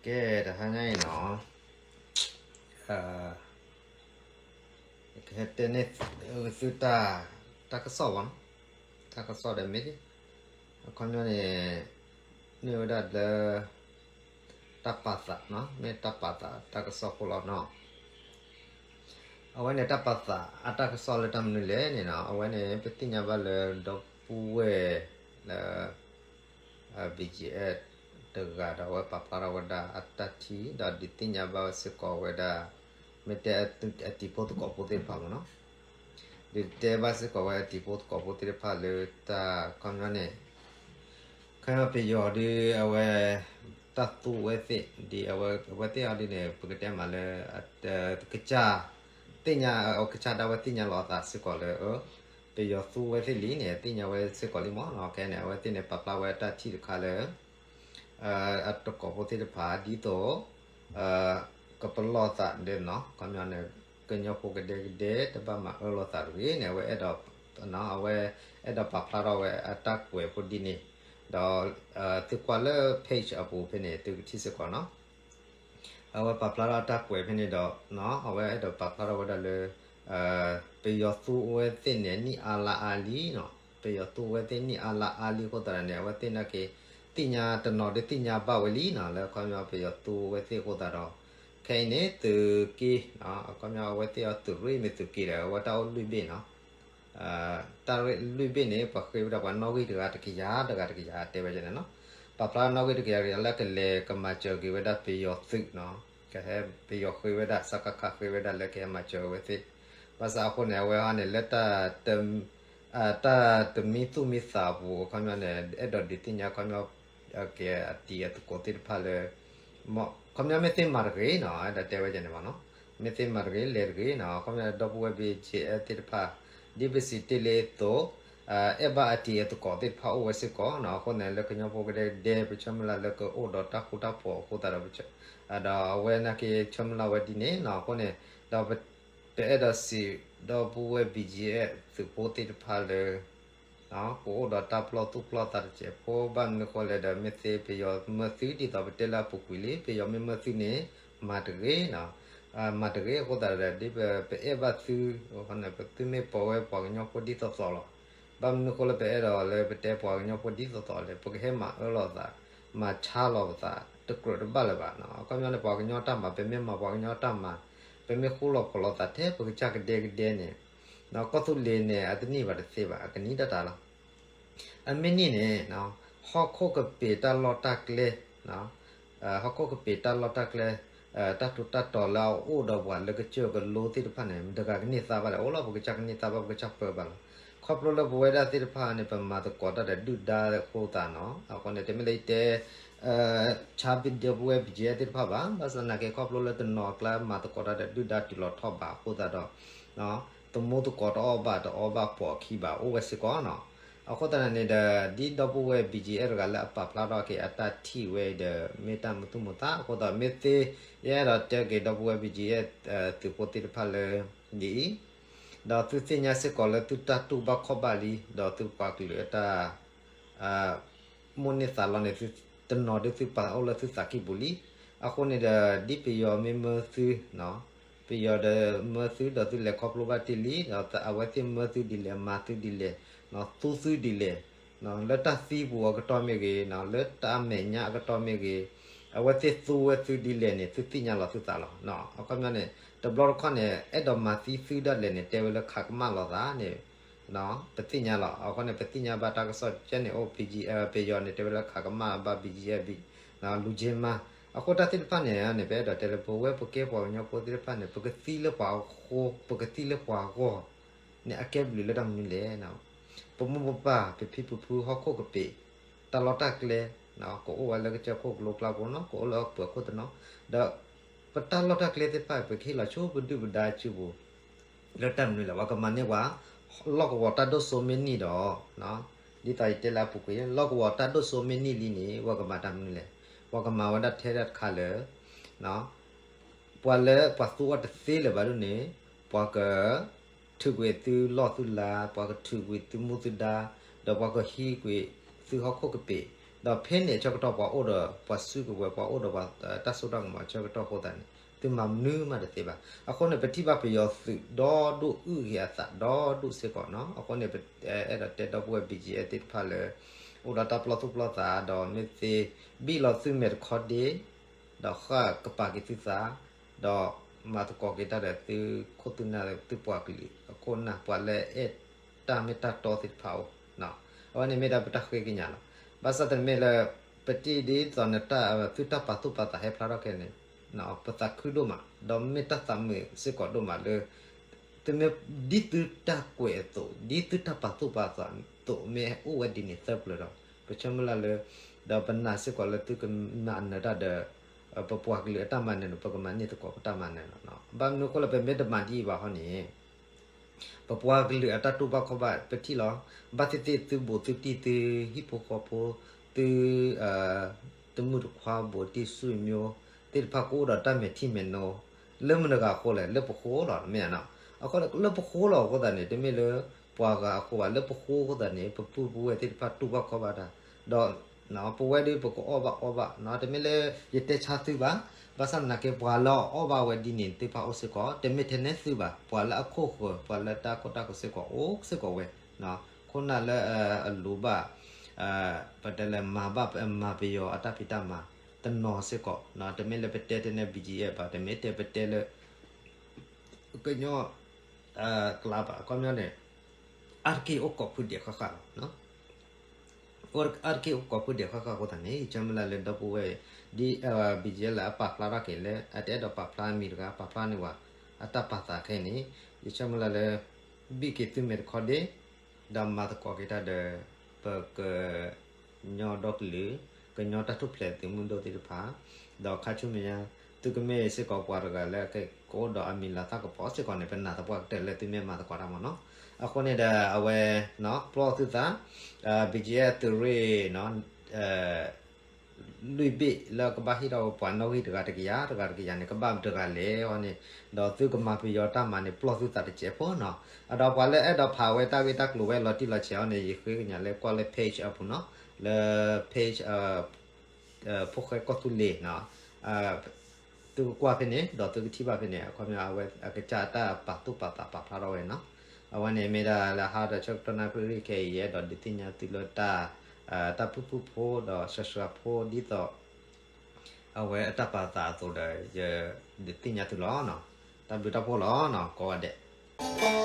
ကဲ တဟါညါအံၤနီၤ, ကဟဲတဲန့ၢ်သုတၢ်, တၢ်ကစီၣ်ဘၣ်နီၤ, တၢ်ကစီၣ်ဒီးမ့ၢ်, အခီပညီန့ၣ် မ့ၢ်ဝဲဒၣ်လၢ တၢ်ပာ်သးနီၤ, မ့ၢ်တၢ်ပာ်သးတၢ်ကစီၣ်ဖိလီၤနီၤ. အဝဲန့ၣ်တၢ်ပာ်သးအတၢ်ကစီၣ်လၢတၢ်မနုၤလဲၣ်န့ၣ်နီၤ, အဝဲန့ၣ် ပသ့ၣ်ညါဘၣ်လၢဒီပုၢ်ဝဲၢ်လၢ BGF တဂၤဒီး အဝဲပာ်ဖျါထီၣ်ဝဲဒၣ်အတၢ်ထံၣ် ဒီးဒုးသ့ၣ်ညါဘၣ်ဝဲစ့ၢ်ကီးဝဲဒၣ် မ့ၢ်တဲအတံၤဖိသကိးဖိသ့ၣ်တဖၣ်မ့ၢ်နီၤ, ဒုးတဲဘၣ်စ့ၢ်ကီးဝဲအတံၤဖိသကိးဖိသ့ၣ်တဖၣ်လၢတၢ်ခီပညီန့ၣ် ခီပညီပယီၤဒီးအဝဲ တၢ်သူဝဲသ့ၣ် ဒ်အဝဲသ့ၣ်အီၤဒ်န့ၣ် ပကတဲမးလၢ ကစၢ် သ့ၣ်ညါ ကစၢ်ဒၣ်ဝဲသ့ၣ်ညါလီၤအသးစ့ၢ်ကီးလၢ ပယီၤသူဝဲသ့ၣ်လံန့ၣ် သ့ၣ်ညါဝဲစ့ၢ်ကီးလံမ့ၢ်နီၤ. ခဲအံၤန့ၣ် အဝဲသ့ၣ်န့ၣ် ပာ်ဖျါဝဲအတၢ်ထံၣ်တခါလၢ အတံၤဖိသကိးဖိသ့ၣ်တဖၣ် ဒ်သိး ကပလီၢ်သးဒီးနီၤ, ခီပညီန့ၣ် ကညီဖိကဒဲကဒဲ တဘၣ်မၤအၢလိာ်သးတဂ့ၤန့ၣ် အဝဲအဲၣ်ဒိး အဝဲ အဲၣ်ဒိးပာ်ဖျါထီၣ်ဝဲအတၢ်ကွဲးဖိဒ်န့ၣ်, ဒီး သုကွၢ်လၢ page အပူၤဖဲန့ၣ် သုကထံၣ်စ့ၢ်ကီးနီၤ. အဝဲပာ်ဖျါထီၣ်အတၢ်ကွဲးဖဲန့ၣ်ဒီး အဝဲအဲၣ်ဒိးပာ်ဖျါထီၣ်ဝဲဒၣ်လၢ ပယီၤသူဝဲသ့ၣ်န့ၣ် နံၣ်အါလါအါလံနီၤ, ပယီၤသူဝဲသ့ၣ်နံၣ်အါလါအါလံအဃိသတးန့ၣ် အဝဲသ့ၣ်နာ်က့ သ့ၣ်ညါတနီၤဒီးသ့ၣ်ညါဘၣ်ဝဲလံနီၤ, လၢခီပညီပယီၤသူဝဲသ့ၣ်အဃိသတးဒီး ခဲအံၤန့ၣ် သုးက့ အခီပညီအဝဲသ့ၣ်အသုးရ့ၣ်မ့ၢ်သုးက့ဒီး အဝဲတၢ်အိၣ်လွံၢ်ဘ့ၣ်နီၤ. တၢ်ရ့ၣ်လွံၢ်ဘ့ၣ်န့ၣ် ပှၤဃ့ဝဲဒၣ်ပှၤနီၣ်ဂံၢ်တဂၤတကယၤ တဂၤတကယၤတဲဝဲန့ၣ်နီၤ. ပာ်ဖျါနီၣ်ဂံၢ်တကယၤတကယၤလၢကလဲၤကမၤစၢၤက့ၤဝဲဒၣ်ပယီၤသုးနီၤ, ကဟဲပယီၤဃ့ဝဲဒၣ် စကခ ဃ့ဝဲဒၣ်လၢကဟဲမၤစၢၤဝဲသ့ၣ်, ဘၣ်ဆၣ်အဃိန့ၣ် အဝဲဟီန့ၣ် လၢ တၢ်တမံသူၣ်မံသးအပူၤ အခီပညီန့ၣ် အဲၣ်ဒိးဒုးသ့ၣ်ညါခီပညီ ကဲအတံၤအသကိးသ့ၣ်တဖၣ်လၢ ခီပညီမ့ၢ်သ့မၤတဂ့ၤနီၤ, အဲၣ်ဒိးတဲဝဲန့ၣ်ဘၣ်နီၤ, မ့ၢ်သ့မၤတဂ့ၤ လဲၤတဂ့ၤနီၤ, ခီပညီဒီပုၢ်ဝဲၢ် ဘီၣ်ကၠ့ၣ်အဲၣ်သ့ၣ်တဖၣ် ဒ်ပစံးတ့ၢ်လံအသိး အဲၣ်ဘၣ်အတံၤအသကိးသ့ၣ်တဖၣ်အိၣ်ဝဲစ့ၢ်ကီးနီၤ, အဃိန့ၣ် လၢကညီဖိကဒဲကဒဲ ပဆၢမုၢ်လၢ်လၢကအိၣ်ဒီးတၢ်ဃူတၢ်ဖိးအဃိသတးဒီး ဒီးအဝဲနာ်က့ဆၢမုၢ်လၢ်ဝဲဒ်န့ၣ်နီၤ, အဃိန့ၣ် ဒီး ပအဲၣ်ဒိးစံး ဒီပုၢ်ဝဲၢ် ဘီၣ်ကၠ့ၣ်အဲၣ် သုးဖိသ့ၣ်တဖၣ်လၢ ကအိၣ်ဒီးတၢ်ပလီၢ်သူၣ်ပလီၢ်သးတစဲးဖိ ဘၣ်မနုၤဃိလဲၣ်ဒီး မ့ၢ်သ့ပယီၤမၢသုဒ်သိးပတဲလၢအပူၤကွံာ်လံ, ပယီၤမ့ၢ်မၢသုန့ၣ် မၤတဂ့ၤနီၤ, မၤတဂ့ၤအဃိသတးဒီး ဒ်ပအဲၣ်ဘၣ်သု ပသုမ့ၢ်ပိာ်ဝဲပှၤကညီဖိဒ်သိးသိးလီၤ. ဘၣ်မနုၤဃိလၢပအဲၣ်ဒိးလၢပတဲပှၤကညီဖိဒ်သိးသိးလဲၣ်, ပကဟဲမၤအၢလိာ်သး မၤဆါလိာ်ပသး တကြၢးတဘၣ်လၢၤဘၣ်နီၤ, အခီပညီန့ၣ် ပှၤကညီတၢ်မၤ ပမ့ၢ်မၤပှၤကညီတၢ်မၤ ပမ့ၢ်ဃူလီၤဖိးလိာ်သးထဲပကစၢ်ကဒဲကဒဲန့ၣ် ကီၢ်သူလ့ၤန့ၣ် အတန့ၢ်ဘၣ်တသ့ဘၣ် အကနံၣ်တၢ်တၢ်လီၤ. အမ့ၢ်န့ၣ်န့ၣ် ဟီၣ်ခိၣ်ကပ့ၤတၢ်လီၢ်တၢ်ကျဲ ဟီၣ်ခိၣ်ကပ့ၤတၢ်လီၢ်တၢ်ကျဲ တၢ်ထူးတၢ်တီၤလၢအအိၣ်ဒီးပှၤလၢကစၢၢ်ကလိသ့ၣ်တဖၣ်န့ၣ် တဂၤကန့ၢ်သါဘၣ်လဲၣ်, အိၣ်လီၤ ပကစၢ်ကန့ၢ်သါဘၣ် ပကစၢ်ပၢဘၣ်လီၤ. ခီဖျိလၢပဝဲဒၣ်သ့ၣ်တဖၣ်န့ၣ် ပမၤသကိးတၢ်ဒီးဒုၣ်ဒါအဃိသတးနီၤ, အဃိန့ၣ် တမ့ၢ်လၢယတဲ ဆါဘံၣ်ဒီပုၢ်ဝဲၢ် ဘီၣ်ကၠ့ၣ်အဲၣ်သ့ၣ်တဖၣ်ဘၣ်, ဘၣ်ဆၣ်သနာ်က့ ခီဖျိလၢတနီၤအကျါမၤသကိးတၢ်ဒီးဒုၣ်ဒါတုၤလီၤထီၣ်ဘးအဃိသတးဒီး သမူသကိးတအီၣ်ဘၣ်တအီဘၣ်ပိာ်အခံဘၣ် အိၣ်ဝဲစ့ၢ်ကီးနီၤ. အဃိသတးန့ၣ်ဒီး ဒ်ဒီပုၢ်ဝဲၢ် ဘီၣ်ကၠ့ၣ်အဲၣ် တဂၤလၢအပာ်ဖျါထီၣ်က့ၤအတၢ်ထံၣ်ဝဲအံၤဒီး မ့ၢ်တၢ်မုာ်သူၣ်မုာ်သးအဃိသတး မ့ၢ်သ့ ယအဲၣ်ဒိးတဲက့ၤဒီပုၢ်ဝဲၢ် ဘီၣ်ကၠ့ၣ်အဲၣ် သုးဖိသ့ၣ်တဖၣ်လၢ ဒ်အံၤ ဒီးသုသ့ၣ်ညါစ့ၢ်ကီးလၢသုတၢ်တူၢ်ဘၣ်ခီၣ်ဘၣ်လံ ဒီးသုပှၤကလုာ်အတၢ် မိၣ်န့ၢ်သးလီန့ၣ် တနီၤဒ်သုပာ်အိၣ်လၢသုသးကံၢ်ပူၤလံ. အဃိန့ၣ်ဒီး ဒ်ပယီၤမ့ၢ်မၢသု ပယီၤဒီးမၢသုဒီးသုလဲၤခီဖျိဘၣ်တ့ၢ်လံ ဒီးအဝဲသ့ၣ်မၢသုဒ်လဲၣ် မၤသုဒ်လဲၣ် သူသုဒ်လဲၣ် လၢတၢ်သံပူၤအကတီၢ်မ့ၢ်ဂ့ၤ လၢတၢ်မဲာ်ညါအကတီၢ်မ့ၢ်ဂ့ၤ အဝဲသ့ၣ်သူဝဲသုဒ်လဲၣ်န့ၣ် သုသ့ၣ်ညါလီၤသုသးလီၤ. အခီပညီန့ၣ် တဘျီတခီၣ်န့ၣ် အဲၣ်ဒိးမၤသံသုဒၣ်လဲာ်န့ၣ် တဲဝဲလၢခးကမၣ်လိာ်သးန့ၣ် ပသ့ၣ်ညါလီၤ. အဃိန့ၣ် ပသ့ၣ်ညါဘၣ်တၢ်ကစီၣ်ကဲန့ၣ်အိၣ် ပယီၤန့ၣ် တဲဝဲလၢခးကမၣ်ဘၣ် ဘီၣ်ကၠ့ၣ်အဲၣ် လူၤကၠ့မါ အဃိတၢ်သ့ၣ်တဖၣ်န့ၣ်န့ၣ် ပအဲၣ်ဒိးတဲလၢပဝဲပကဲပှၤကညီဖိသ့ၣ်တဖၣ်န့ၣ် ပကသံလၢပှၤအဃိ ပကသံလၢပှၤအဂီၢ်န့ၣ် အကဲဘျုးလၢတၢ်မနုၤလဲၣ်. ပမိၢ်ပပၢ် ပဖံပဖု ဟီၣ်ခိၣ်ကပ့ၤ တၢ်လီၢ်တၢ်ကျဲ ကအိၣ်ဝဲလၢကစၢၢ်ခိၣ်ကလိကျါပူၤနီၤ ကအိၣ်လၢပှၤခိၣ်တနီၤ ဒီး ပတၢ်လီၢ်တၢ်ကျဲသ့ၣ်တဖၣ် ပကဟ့ၣ်လီၤဆူပဒုၣ်ပဒါစုပူၤ လၢတၢ်မနုၤလဲၣ် ပှၤကမၤန့ၢ်ပှၤ လီၢ်ကဝီၤတၢ်ဒိၣ်စိမ့ၢ်နံၣ်ဒီး ဒ်သိးယတဲလၢအပူၤကွံာ် လီၢ်ကဝီၤတၢ်ဒိၣ်စိမ့ၢ်နံၣ်လံန့ၣ် ပှၤကမၤတၢ်မနုၤလဲၣ် ပှၤကမၤဝဲဒၣ်ထဲဒၣ်တခါလၢ ပှၤလၢပှၤသူအီၤတသ့လၢၤဘၣ်ဒ်န့ၣ် ပှၤက ထုးကွံာ်သုလီၢ်သုလၤ ပှၤကထုးကွံာ်သုမူသုဒါ ဒီးပှၤကဟံးကွံာ်သုဟီၣ်ခိၣ်ကပ့ၤ ဒီးဖဲန့ၣ်အဆၢကတီၢ်ပှၤအိၣ်ဒီးပှၤစုကဝဲၤ ပှၤအိၣ်ဒီးပှၤတၢ်စိတၢ်ကမီၤအဆၢကတီၢ်အဃိသတးန့ၣ် သုမၤမနုၤမးတသ့ဘၣ်. အဃိန့ၣ် ပထံၣ်ဘၣ်ပယီၤသုးဒီဒိၣ်အုၣ်ဂ့ၤအသးဒီဒိၣ်စ့ၢ်ကီးနီၤ. အဃိန့ၣ် အဲၣ်ဒိးတဲဒီပုၢ်ဝဲၢ် ဘံၣ်ကၠံအဲၣ် သ့ၣ်တဖၣ်လၢ အိၣ်ဒီးတၢ်ပလီၢ်သူၣ်ပလီၢ်သး ဒီးမ့ၢ်သ့ ဘံၣ်လီၤသုမဲာ်တခီဒ့ ဒီးဃၣ်ကပာ်က့ၤသုသး ဒီးမၤသကိးက့ၤတၢ်ဒီးသုခိၣ်သုနၢ်သုပှၤကလုာ်အခိၣ်နၢ် ပှၤလၢအဲၣ်တၢ်မ့ၢ်တၢ်တီသ့ၣ်တဖၣ်အိၣ်, အဝဲန့ၣ်မ့ၢ်ဒၣ်ပတၢ်ဃ့ကညးလီၤ. ဘၣ်ဆၣ်တမ့ၢ်လၢ ပတံၢ်ဒ်သိးနတၢ် သုတၢ်ပာ်သူၣ်ပာ်သးဟဲဖျါထီၣ်ခဲန့ၣ် ပသးခုဒိၣ်မး ဒီးမ့ၢ်တၢ်သးမုာ်စ့ၢ်ကီးဒိၣ်မးလၢ သုမ့ၢ် ဒ်သုတၢ်ကွဲးအသိး ဒ်သုတၢ်ပာ်သူၣ်ပာ်သးအသိး မ့ၢ်အိၣ်ဝဲဒ်န့ၣ်သၢပျၢၤဒီး ပဆၢမုၢ်လၢ်လၢ ဒီးပနာ်စ့ၢ်ကီးလၢသုကမၤနၢၤတၢ်ဒီး ပပှၤကလုာ်အတၢ်မၤနၢၤန့ၣ် ပကမၤန့ၢ်သကိးပတၢ်မၤနၢၤလီၤ. ဘၣ်မနုၤအဃိလၢပမ့ၢ်တမၤဒ်အံၤဘၣ်ဟီန့ၣ် ပပှၤကလုာ်အတၢ်တူၢ်ဘၣ်ခီၣ်ဘၣ် ပထံၣ်လီၤ. ဘၣ်သ့ၣ်သ့ၣ်သုဘူးသုတံၢ်သုဟံၣ်ဖိဃီဖိ သု တမုၢ်တခွါဘူးတံၢ် ဆွေမျိုး သ့ၣ်တဖၣ်ကအိၣ်ဒီးတၢ်မဲာ်ထံမဲာ်နိ လၢမတၤတဂၤအဃိလဲၣ် လၢပဃိလီၤ မ့ၢ်ဧါနီၤ. အဃိလၢပဃိလီၤအဃိသတးန့ၣ် တမ့ၢ်လၢပှၤဂၤအဃိဘၣ် လၢပဃိအဃိသတးန့ၣ် ပပုၢ်ပဝဲၢ်သ့ၣ်တဖၣ်တူၢ်ဘၣ်ခီၣ်ဘၣ်တၢ် ဒီး ပဝဲဒၣ်ပကအီၣ်ဘၣ်အီဘၣ် တမ့ၢ်လၢယတဲဆါသုဘၣ်. ဘၣ်ဆၣ်သနာ်က့ ပှၤလၢအအီၣ်ဘၣ်ဝဲဒ်န့ၣ်သ့ၣ်တဖၣ်အိၣ်စ့ၢ်ကီး တမ့ၢ်ထဲန့ၣ်သုဘၣ် ပှၤလၢအခိၣ်ဃၢၤ ပှၤလၢတၢ်ခိၣ်တၢ်ဃၢၤစ့ၢ်ကီးအိၣ်စ့ၢ်ကီးဝဲ ခိၣ်နၢ်လၢအလိၣ်ဘၣ် ပတဲလၢမၤဘၣ်မၤပယီၤအတၢ်ဖံးတၢ်မၤတနီၤစ့ၢ်ကီး တမ့ၢ်လၢပတဲထဲန့ၣ် ဘံၣ်ကၠံအဲၣ် ဘၣ် တမ့ၢ်တဲပတဲလၢ ကညီ ကျါဘၣ် အခီပညီန့ၣ် အါတက့ၢ်အိၣ်ကိးဖုဒဲးဃၣ်ဃၣ်လီၤ. အါတက့ၢ်အိၣ်ကိးဖုဒဲးဃၣ်ဃၣ်အဃိသတးန့ၣ် ယဆၢမုၢ်လၢ်လၢဒီပုၢ်ဝဲၢ် ဒ် ဘံၣ်ကၠံအဲၣ်လၢအပာ်ဖျါထီၣ်က့ၤလၢ အတအဲၣ်ဒိးပာ်ဖျါမံၤတဂၤ ပာ်ဖျါန့ၢ်ဝဲ အတၢ်ပာ်သးခဲအံၤန့ၣ် ယဆၢမုၢ်လၢ်လၢ ဘံၣ်က့ၤသုမဲာ်တခီဒ့ ဒီးမၤသကိးက့ၤတၢ်ဒီး ပက ညီဒီကလုာ် ကညီတၢ်ထူၣ်ဖျဲးသုးမုၢ်ဒိၣ်သ့ၣ်တဖၣ် ဒီးခါဆူမဲာ်ညါ သုကမ့ၢ်စ့ၢ်ကီးပှၤတဂၤလၢ ကအိၣ်ဒီးအမံၤလၤသၣ်ကပီၤစ့ၢ်ကီးန့ၣ် ပနာ်သပှၢ်ကတၢၢ်လၢသုမ့ၢ်မၤသကိးတၢ်မ့ၢ်နီၤ. အဃိန့ၣ်ဒီး အဝဲ ပျီၢ်သုသး ဘံၣ်ကၠံအဲၣ်သုးရ့ၣ် လွံၢ်ဘ့ၣ်လၢကဘၣ်ဟ့ၣ်ထီၣ်ဝဲပှၤနီၣ်ဂံၢ်တဂၤတကယၤ တဂၤတကယၤန့ၣ် ကဘၣ်တဂၤလဲၣ်အီၤန့ၣ် ဒီးသုကမၤပယီၤတၢ်မၤန့ၣ် ပျီၢ်သုသးတစဲးဖိနီၤ. အဒီးပှၤလၢအဲၣ်ဒိးဖးဝဲတၢ်ဂ့ၢ်တၢ်ကျိၤဝဲလီၤတံၢ်လီၤဆဲးအီၤန့ၣ် ယဃ့ကညးလၢကွၢ်လၢ page အပူၤနီၤ လၢ page ဖိၣ်ဃဲကီၢ်သူလ့ၤ သုကကွၢ်ဖဲန့ၣ် ဒီးသုကထံၣ်ဘၣ်ဖဲန့ၣ် အခီပညီအဝဲအကစၢ်တၢ်ပာ်သူၣ်ပာ်သးပာ်ဖျါထီၣ်ဝဲနီၤ. အဝဲန့ၣ်မ့ၢ်ဒၣ်လၢဟါဒီးဆၢကတီၢ်နၣ်ရံၣ်ခဲအံၤ ယအဲၣ်ဒိးဒုးသ့ၣ်ညါသုလၢတၢ် တၢ်ဖုၣ်ဖုၣ်ဖိဒီးစှၤစှၤဖိဒ်သိး အဝဲအတၢ်ပာ်သးအသိးဒီး ယဒုးသ့ၣ်ညါသုလီၤ. တၢ်ဘျုးတၢ်ဖှိၣ်လီၤ ကိးဂၤဒဲး.